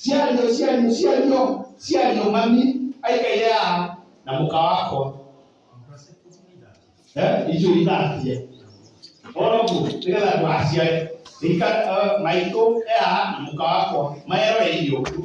Ciario ciario ciario ciario mami aikaire haha na mũka wakwa. Eh, icio ithatie. Oro ũguo nĩgetha ndũgaciare. Maitũ e haha na mũka wakwa mareroreire ũguo.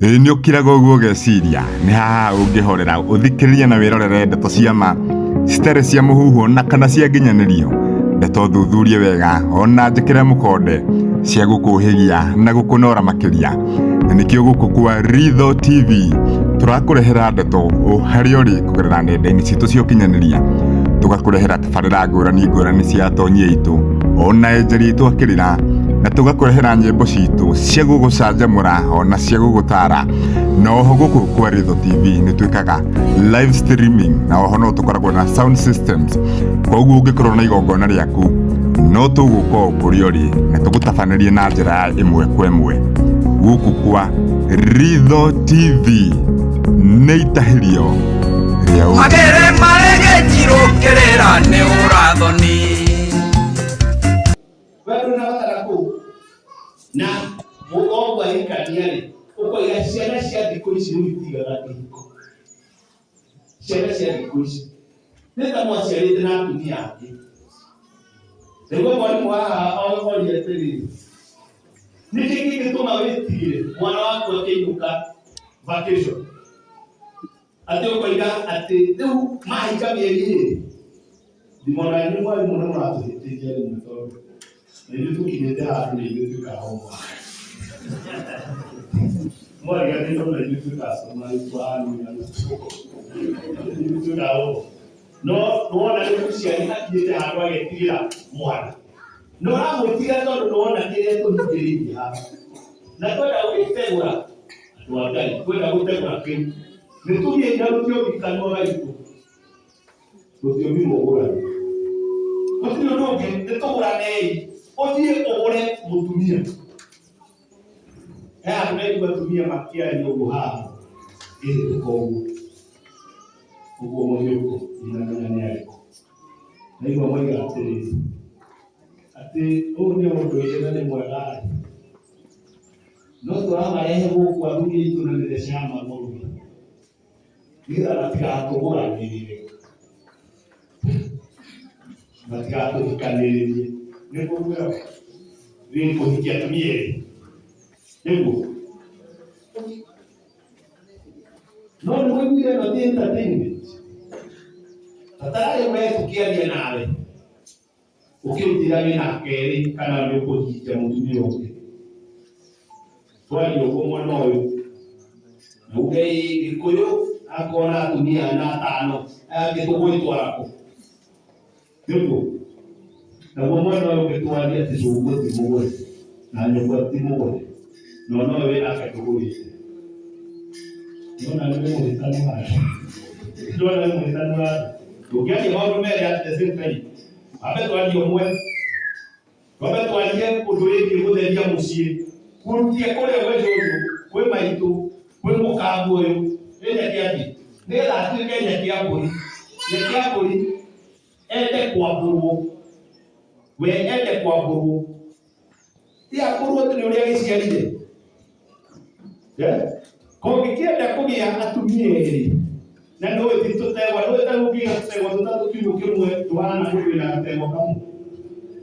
Ĩĩ nĩ ũkiraga ũguo ũgeciria nĩ haha ũngĩhorera ũthikĩrĩrie na wĩrorere ndeto cia ma citarĩ cia mũhuhu na kana cia nginyanĩrio ndeto thuthurie wega ona njĩkĩre mũkonde cia gũkũhĩgia na gũkũnora makĩria na nĩkĩo gũkũ kwa Ritho TV tũrakũrehera ndeto o harĩa ũrĩ kũgerera nenda-inĩ citũ cia ũkinyanĩria tũgakũrehera tabarĩra ngũrani ngũrani cia atonyi aitũ ona enjeri aitũ akĩrĩra na tũgakũrehera nyĩmbo citũ cia gũgũcanjamũra ona cia gũgũtara na oho gũkũ kwa Ritho TV nĩ twĩkaga live streaming na oho no tũkoragwo na sound systems koguo ũngĩkorwo na igongona rĩaku no tũgũka o kũrĩa ũrĩ na tũgũtabanĩrie na njĩra ya ĩmwe kwa ĩmwe gũkũ kwa Ritho TV nĩ itahĩrio rĩa ũũgĩ. Magere maregejirwo kĩrĩra nĩ ũrathoni. We ndũrĩ na bata na kũu na ũguo ahikania rĩ ũkoiga ciana cia thikũ ici rĩu itigaga kĩhiko ciana cia thikũ ici nĩ ta mwaciarĩte na atumia angĩ nĩguo mwarimũ haha oria atĩrĩrĩ nĩkĩ kĩngĩtũma wĩtigĩre mwana waku akĩinũka vacation atĩ ũkoiga atĩ rĩu mahika mĩeri ĩrĩ ndimona inyuĩ mwarimũ nĩ mũratũhĩtĩria rĩmwe tondũ na ithuĩ tũkinyĩte handũ nĩ ithuĩ twĩkaga homework mwariganĩirwo na ithuĩ twĩkaga summary twaranĩria arutwo ithuĩ twĩkaga homework no nĩwona rĩu mũciari akinyĩte handũ agetigĩra mwana na ũramwĩtigĩra tondũ nĩwona kĩrĩa tũhingĩrĩirie haha na twenda gũgĩtegũra andũ a Ngai twenda gũtegũra kĩu nĩ tũgĩe na rũthiomi kanua gaitũ rũthiomi rwa ũgũrani gũtirĩ ũndũ ũngĩ nĩ tũgũranei ũthiĩ ũgũre mũtumia he andũ ndaigua atumia makĩaria ũguo haha ngĩhĩtũka ũguo ũguo mũhiũko ndinamenya nĩ arĩkũ ndaigua moiga atĩrĩrĩ atĩ ũũ nĩ ũndũire na nĩ mwega rĩ no tũramarehe gũkũ athuri aitũ na mĩthece ya magũrũ nĩgetha matigatũgũranĩrĩre matigatũhikanĩrĩrie nĩguo mwĩraga nĩ kũhikia atumia erĩ nĩguo no nĩ mũiguire ĩno ti entertainment batararĩ we tũkĩaria nawe ũkĩnjĩra wĩna kerĩ kana nĩ ũkũhikia mũtumia ũngĩ twaria ũguo mwena ũyũ na uge ĩ gĩkũyũ akorwo na atumia ana atano aya angĩ tũgwĩtwara kũ nĩguo naguo mwena ũyũ ũngĩ twarie atĩ cũguo ti mũgũre na nyũkwa ti mũgũre na ona ũyũ wĩnake ndũgũrĩte nĩwona nĩ mũhĩtanu handũ nĩwona nĩ mũhĩtanu handũ ndũngĩaria maũndũ merĩ at the same time wambe twarie ũmwe twambe twarie ũndũ wĩgiĩ gũtheria mũciĩ kũrutia kũrĩa gwĩ cũcũ kwĩ maitũ kwĩ mũkangu ũyũ nĩ nyeki ya kĩ nĩgetha atuĩke nyeki ya mbũri nyeki ya mbũri ende kwambũrwo we ende kwambũrwo ti akũrwo atĩ nĩ ũrĩa agĩciarire Eh? Kũngĩkĩenda kũgĩa atumia erĩ na nĩũĩ ti tũtegwa nĩũĩ ta ũngĩgĩa tũtegwa tũtatũ kiugũ kĩmwe ndũhana mũndũ wĩna gategwa kamwe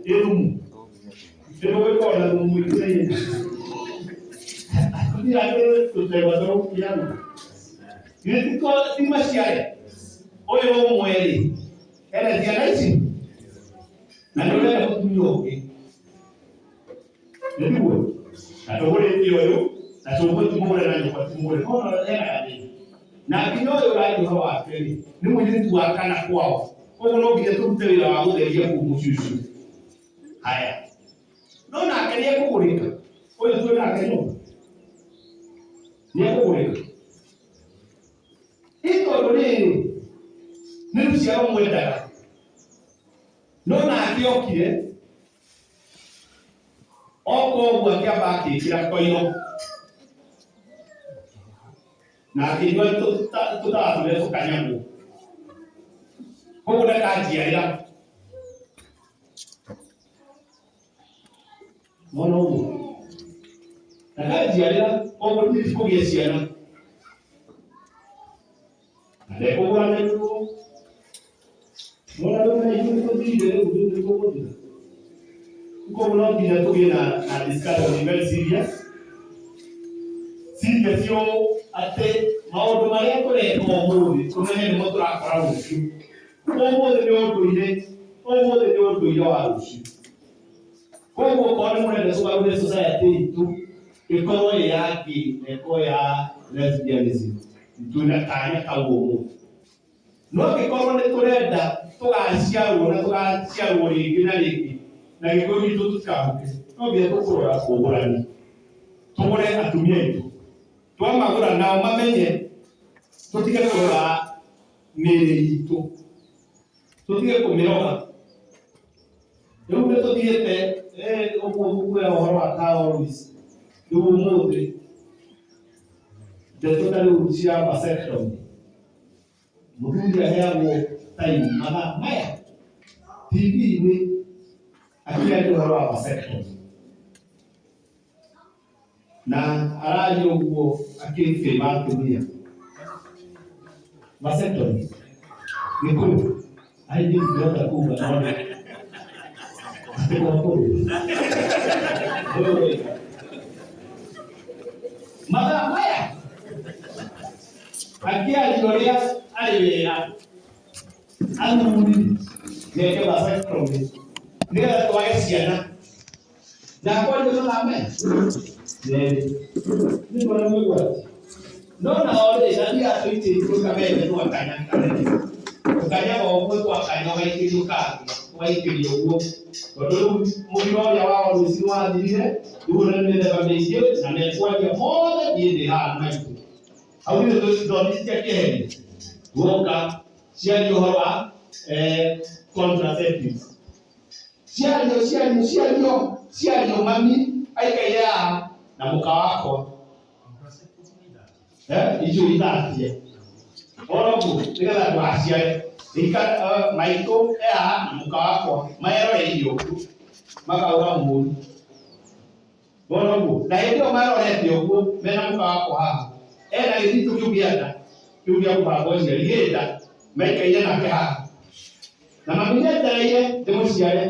ĩ thumu nĩguo gĩkoragwo na thumu mũingĩ na ihenya atumia angĩ tũtegwa tũrũkiaga githĩ ti ti maciare ũyũ ũmwe rĩ ena ciana ici na nĩ ũrenda mũtumia ũngĩ nĩguo na tũgũrĩte ũyũ na tũgũ ti mũgũre na nyũmba ti mũgũre kono hena gathĩna na nginya ũyũ ũraria ũhoro wake rĩ nĩ mũirĩtu wa kana kwao koguo no nginya tũrute wĩra wa gũtheria kũu mũciĩ ũcio haya no nake nĩ ekũgũrĩka ũyũ twĩ nake nyũmba nĩ ekũgũrĩka ĩ tondũ rĩrĩ nĩ rũciaro mwendaga no nake okire oka ũguo akĩamba akĩĩkĩra koiro na akĩnyua tũtawa tũrĩa tũkanyagwo koguo ndakanjiarĩra mona ũguo. Ndakanjiarĩra koguo ndirikũgĩa ciana. Na ndekũgũranĩrwo. Nona rĩu na ithuĩ nĩtũthire rĩu ithuĩ nĩtũgũthira. Koguo no nginya tũgĩe na discussion very serious. Serious ũũ atĩ maũndũ marĩa tũreka ũmũthĩ tũmenye nĩmo tũrakora rũciũ. Ũmũthĩ nĩ ũndũire, ũmũthĩ nĩ ũndũire wa rũciũ. Koguo okorwo nĩ mũrenda tũgarũre society itũ ĩkorwo ĩ ya gay na ĩkorwo ya lesbianism, twĩna kanya kau ũmũthĩ. No angĩkorwo nĩ tũrenda tũgaciarwo na tũgaciarwo rĩngĩ na rĩngĩ na gĩkũyũ gitũ tũtikahuke, no nginya tũkũrora ũgũrani. Tũgũre atumia aitũ. Twamagũra nao mamenye tũtige kũrora mĩĩrĩ itũ. Tũtige kũmĩrora. Rĩu nĩ tũthiĩte ũguo mũkuoya ũhoro wa cowries. Rĩu ũmũthĩ ndeto ta rĩu cia vasectomy. Mũthuri aheagwo time mathaa maya TV-inĩ akĩaria ũhoro wa vasectomy. Na araria ũguo akĩbĩba atumia. Vasectomy. Gĩkũyũ. Ai niĩ ndingĩhota kuga no nĩ atĩ kwa kũrũ. Ũyũ wega. Mathaa maya akĩaria ũrĩa arĩ wĩra athuri meke vasectomy nĩgetha twage ciana na kwaria mathaa maya merĩ nĩ kuona nĩ ũgwati no nao rĩ na thiaga tũitĩtio kameme tũgakanya kanene tũkanyaga ũguo twakanya ũgaikĩrio kangĩ ũgaikĩrio ũguo tondũ rĩu mũgiro ũrĩa wa rũciũ wathirire rĩu na mĩthemba mĩingĩ na mekwaria mothe niĩ ndĩ haha maitũ hau nĩ thoni cia kĩheri guoka ciaria ũhoro wa contraceptives ciario ciario ciario ciario mami aikaire haha na mũka wakwa icio ithatie oro ũguo nĩgetha ndũgaciare maitũ e haha na mũka wakwa meroreirie ũguo makauga mũru wona ũguo na hĩndĩ ĩyo marorete ũguo mena mũka wakwa haha ena gĩthitũ kĩu kĩa nda kĩu gĩa kũbanga ũciari gĩ nda maikaire nake haha na mami nĩetereire ndĩmũciare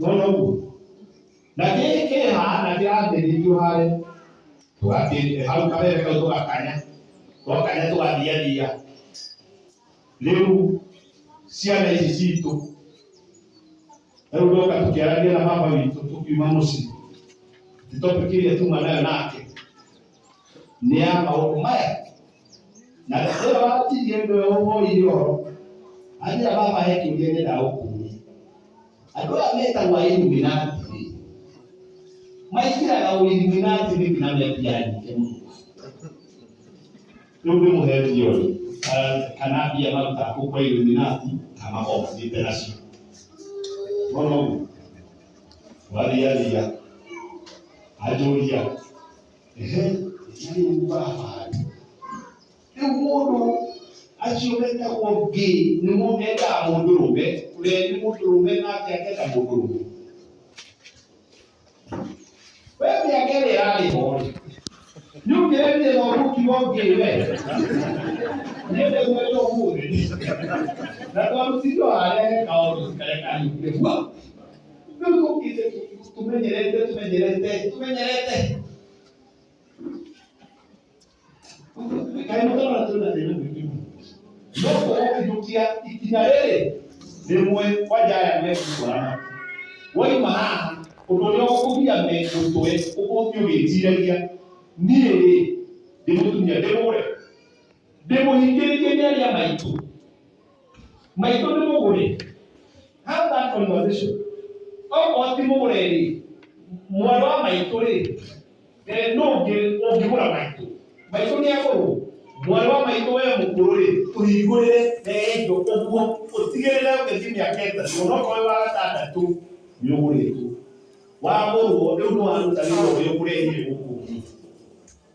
wona ũguo na gĩkĩ kĩ haha na kĩrambĩrĩrio harĩa tũgakĩ hau kabere kau tũgakanya twakanya tũgathiathia rĩu ciana ici citũ rĩu ndoka tũkĩaragia na baba witũ tũkiuma mũciĩ ti topic ĩrĩa tuma nayo nake nĩ ya maũndũ maya na rĩrĩa watirie nĩwe ũhoire ũhoro anjĩra baba he kĩũria nyendaga gũkũria andũ aya metagwo a Illuminati rĩ maingĩraga Illuminati nĩkĩ na me mbia nyingĩ mũno rĩu ndĩmũhe theory kana mbia marutaga kũu kwa Illuminati kana makoragwo mathiĩte nacio wona ũguo wathiathia anjũria ehe rĩu baba rĩu mũndũ acio metagwo gay nĩmo mendaga mũndũrũme ũrĩa nĩ mũndũrũme nake akenda mũndũrũme we mĩaka ĩrĩa ĩrarĩ ho rĩ nĩ ũngĩremire na ũgũkiuga gay we niĩ ndĩmwĩre ũmũthĩ na twarutithio harĩa he kaũndũ karĩa kanyitire hua rĩu tũkĩte tũmenyerete tũmenyerete tũmenyerete kaĩ mũtarona twĩna thĩna mũingĩ mũno no tũgũkinyũkia ikinya rĩrĩ rĩmwe kwanja aya mekũrana waima haha ũndũ ũrĩa ũkũgia mũtwe ũgũthiĩ ũgĩciragia niĩ rĩ ndĩ mũtumia ndĩmũgũre ndĩmũhingĩrĩrie nĩ arĩa maitũ maitũ nĩ mũgũre have that conversation okorwo ti mũgũre rĩ mwarĩ wa maitũ rĩ nũ ũngĩgũra maitũ maitũ nĩ agũrwo mwarĩ wa maitũ we mũkũrũ rĩ tũhingũrĩre indo ũguo ũtigĩrĩre ũgĩthiĩ mĩaka ĩtatũ onokorwo wĩ wa gatandatũ nĩ ũgũrĩtwo wagũrwo rĩu nĩ waruta wĩra ũrĩa ũkũrehire gũkũ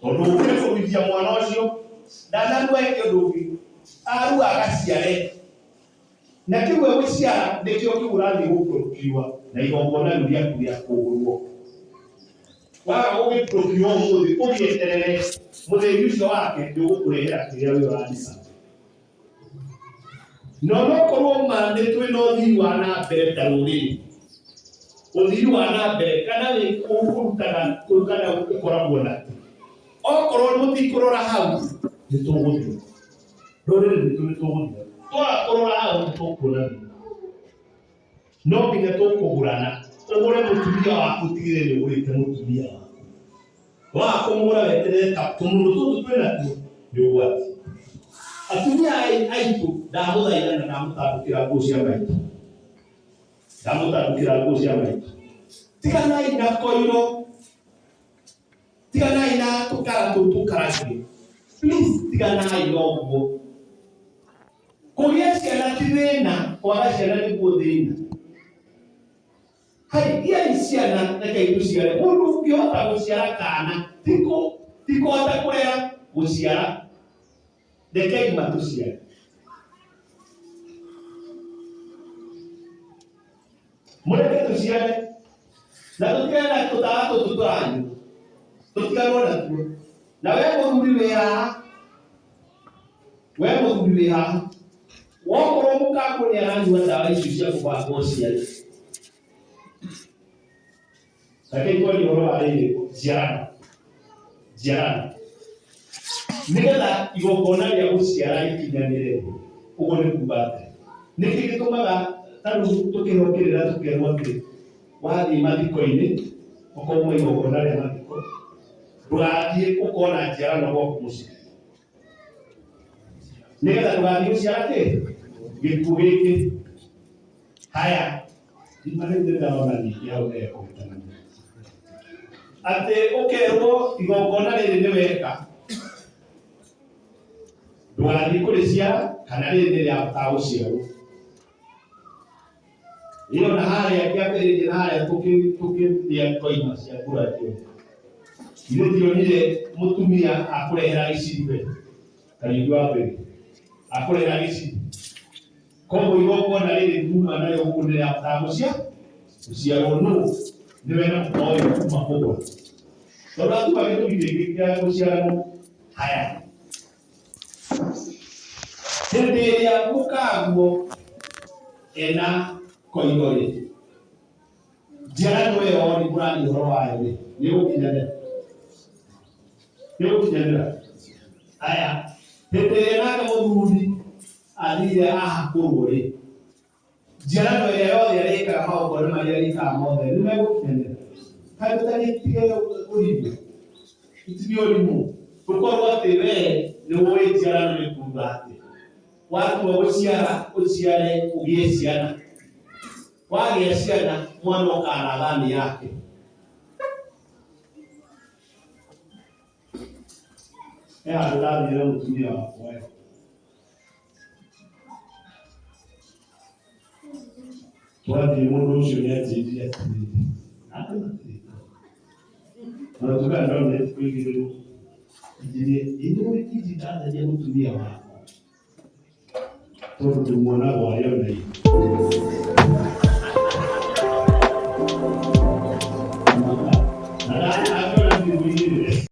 tondũ ũkĩrĩ kũruithia mwana ũcio ndanarua eke ũndũ ũngĩ arua agaciare na kĩu egũciara nĩkĩo kĩu ũrathiĩ gũkiua na igongona rĩu rĩaku rĩa kũgũrwo. Waga gũgĩprocure ũmũthĩ ũgĩeterere mũthĩgi ũcio wake nĩ ũgũkũrehera kĩrĩa we ũradisa. No nokorwo ma nĩ twĩna ũthii wa na mbere ta rũrĩrĩ, ũthii wa na mbere kana wĩ ũrutaga kana ũkoragwo na okorwo mũtikũrora hau nĩ tũgũthira rũrĩrĩ rwitũ nĩ tũgũthira twaga kũrora hau nĩ tũkuona thĩna. No nginya tũkũgũrana ũgũre mũtumia waku ũtigĩrĩre nĩ ũgũrĩte mũtumia waku. Waga kũmũgũra weterere ta tũmũndũ tũtũ twĩ natuo nĩ ũgwati. Atumia aitũ ndamũthaitha na ndamũtandũkĩra nguo cia maitũ. Ndamũtandũkĩra nguo cia maitũ. Tiganai na koiro. Tiganai na tũkara tũu tũkaragio. Please tiganai na ũguo. Kũgĩa ciana ti thĩna, kwaga ciana nĩguo thĩna. Hai, gĩai ciana, rekei tũciare. Mũndũ ũngĩhota gũciara kana, ti kũhota kũrera, gũciara. Rekei matũciare. Mũreke tũciare. Na tũtigane na tũtawa tũtũ tũranyua. Tũtiganwo natuo. Na we mũthuri wĩ haha, we mũthuri wĩ haha, wokorwo mũkaguo nĩ aranyua ndawa icio cia kũbanga ũciari. Rekei twarie ũhoro wa rĩrĩ, njiarano. Njiarano. Nĩgetha igongona rĩa gũciara rĩkinyanĩre, ũguo nĩ kuga atĩa? Nĩkĩ gĩtũmaga ta rĩu tũkĩheo kĩrĩra tũkerwo atĩ wathiĩ mathiko-inĩ, okorwo uma igongona rĩa mathiko, ndũgathiĩ ũkona njiarano gwaku mũciĩ. Nĩgetha ndũgathiĩ gũciara kĩ? Gĩkuũ gĩkĩ. Haya, ndima rĩu nĩndĩrona ningĩ hau nĩ hekũhĩtanania. Atĩ ũkerwo igongona rĩrĩ nĩ weka, ndũgathiĩ kũrĩciara kana rĩrĩ nĩ rĩa gũciarwo. Ĩyo na harĩa kĩambĩrĩria na harĩa tũkĩrĩa koima cia ngurario. Ithuĩ tionire mũtumia akũrehera gĩciri we, Kariũki wa Mbere, akũrehera gĩciri. Koguo igongona rĩrĩ muma narĩo gũkũ nĩ rĩa gũciarwo nũ nĩwe na mũka ũyũ kuma kũgũra. Tondũ atuma gĩtũmi kĩngĩ kĩa gũciaranwo. Haya. Hĩndĩ ĩrĩa mũkaguo ena koigo rĩ, njiarano ĩyo rĩ mũraria ũhoro wayo rĩ, nĩ ĩgũkinyanĩra? Nĩ ĩgũkinyanĩra? Haya, hĩndĩ ĩrĩa nake mũthuri athire ahakũrwo rĩ, njiarano ĩrĩa yothe arĩkaga magongona marĩa arĩkaga mothe nĩ megũkinyanĩra? Kaĩ tũtagĩtige ũrimũ? Tũtige ũrimũ. Tũkorwo atĩ we nĩ ũĩ njiarano nĩ kuga atĩa. Watua gũciara, ũciare ũgĩe ciana. Wagĩa ciana, mwana okaga na thani yake. He handũ ndathire na mũtumia wakwa ĩ. Twathiĩ mũndũ ũcio nĩ anjĩrire atĩrĩrĩ, nake matirĩ na tuga ndonire kũigĩrĩrwo anjĩrire ĩnĩ tiji ndatharia mũtumia wakwa tondũ ndĩmuonaga arĩ ona ithu.